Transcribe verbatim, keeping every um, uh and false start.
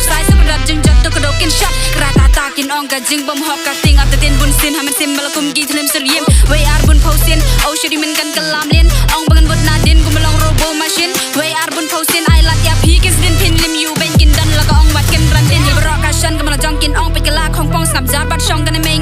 Sai sa ka rat jingjot to ka dok kin shot. Kra ta ta kin ong ka jingbym hok ka ting ap ta tin bun sin ha mynsiem ba la kum ki thlim syriem. Wei ar bun phaw sien, oh shiri men kan ka lam lien. Ong ba ngan bud na din kum long robo machine. Wei ar bun phaw sien, ai lad ïa phi ki sdin phin lim ïu beiñ kin don la ka ong wat kin ran din. Hi baroh ka shan ka ma la jong kin ong peit ka la khong pong sngap ja bat shong ka ne me